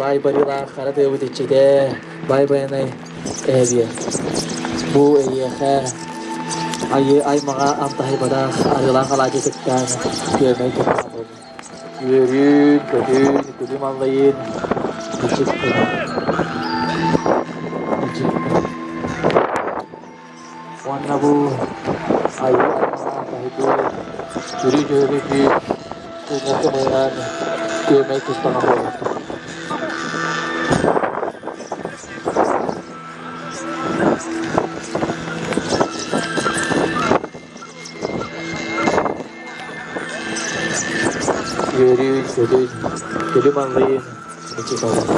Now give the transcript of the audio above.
Баай барыылаах хара тыабыт иччитэ, баай байанай эһэбиэ. Бу эйиэхэ айыы аймаҕа амтаһыйбатах арыылаах алаадьы сыттаан күөмэй кэпсээтин. Үөрүүн, көтүүн, күлүм аллайын, мичик гына. Мичик гына. Уонна бу айыы аймаҕа амтаһыйбыт, күрүү дьөһөгөйбүт, күҥҥэ кымыынан күөмэй кыстаҕа буолуохтун. Үөрүүн, көтүүн, күлүм аллайын, мичик олох.